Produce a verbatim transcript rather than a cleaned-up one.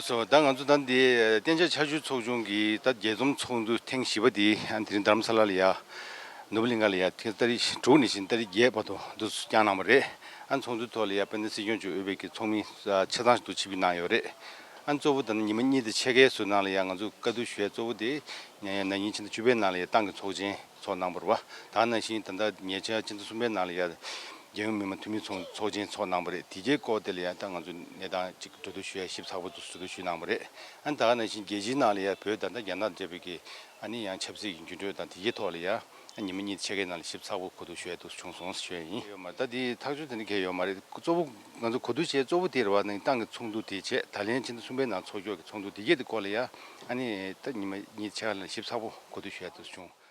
སོ་ད་ང་ཚོ་ད་འདི་གཏན་འཇགས་ཆར་ཆུ་ཚོགས་ཆུང་གི་ད་རྒྱས་འཛོམས་ཚོགས་འདུ་ཐེངས་བཞི་པ་འདི་ཨ་དེ་རིང་རྡ་རམ་ས་ལ་ལ་ཡ། ནོར་བུ་གླིང་ག་ལ་ཡ་ཐེངས་ཏ་རིག་དྲུག་ནས་བཞིན་ཏ་རིག་བརྒྱད་བར་དུ་འདུ་བསྐྱངས་གནང་བ་རེད། ཨ་ཚོགས་འདུ་ཐོག་ལ་ཡ་དཔལ་ལྡན་སྲིད་སྐྱོང་མཆོག་དབུས་པའི་གི་ཚོགས་མི་ཆ་ཚང་ཞིག་འདུ་ཆིབས་བསྒྱུར་གནང་ཡོད་རེད། ཨ་གཙོ་བོ་ད་ནི་ཉི་མ་གཉིས་དང་ཕྱེད་ཀའི་ཟུར་ནང་ལ་ཡ་ང་ཚོ་བཀའ་བསྡུར་ཞུ་ཡ་གཙོ་བོ་དེ་ན་ནིང་ཕྱི་ཟླ་བཅུ་པའི་ནང་ལ་ཡ་ཏང་གི་ཚོགས་ཆེན་ཚོགས་གནང་བ་རེད་བ། ད་ནང་བཞིན་ད་ལྟ་ཉེ་ཆར་ཕྱི་ཟླ་གསུམ་པའི་ནང་ལ་ཡ་རྒྱལ་ཡོངས་མི་དམངས་འཐུས་མི་ཚོགས་ཚོགས་ཆེན་ཚོགས་གནང་བ་རེད། དེ་གའི་སྐོར་དེ་ལ་ཡ་ད་ང་ཚོ་གནས་སྟངས་ཅིག་གྲོས་བསྡུར་ཞུ་ཡ་ཞིབ་ཚགས་པོ་འདུག་གྲོས་བསྡུར་ཞུས་གནང་བ་རེད། ཨ་ད་ག་ནང་བཞིན་རྒྱལ་སྤྱིའི་ནང་ལ་ཡ་བོད་ད་ལྟ་རྒྱ་ནག་འབྲེལ་བའི་གི་ཨ་ནི་ཡང་ཆབ་སྲིད་ཀྱི་འགྱུར་འགྲོས་དང་དེ་གའི་ཐོག་ལ་ཡ་ཨ་ཉི་མ་གཉིས་ཕྱེད་ཀའི་ནང་ལ་ཞིབ་ཚགས་པོ་གོ་བསྡུར་ཞུ་ཡ་འདུག་བྱུང་སོང་ཞུ་ཡ་ཡིན། ཡོད་མ་རེད། ད་དེ་ཐག་གཅོད་དེ་འདྲ་གས་ཡོད་མ་རེད། གཙོ་བོ་ང་ཚོ་གོ་བསྡུར་བྱས་གཙོ་བོ་དེ་རེད་བ། ནང་ཏང་གི་ཚོགས་འདུ་དེ་བྱས་ད་ལན་ཕྱི་ཟླ་གསུམ་པའི་ནང་ཚོགས་ཕྱོགས་ཀྱི་ཚོགས་འདུ་དེ་གའི་དེ་སྐོར་ལ་ཡ་ཨ་ནི་ད་ཉི་མ་གཉིས་ཕྱེད་ཀ་ལ་ཞིབ་ཚགས་པོ་གོ་བསྡུར་ཞུ་ཡ་འདུག་བྱུང་།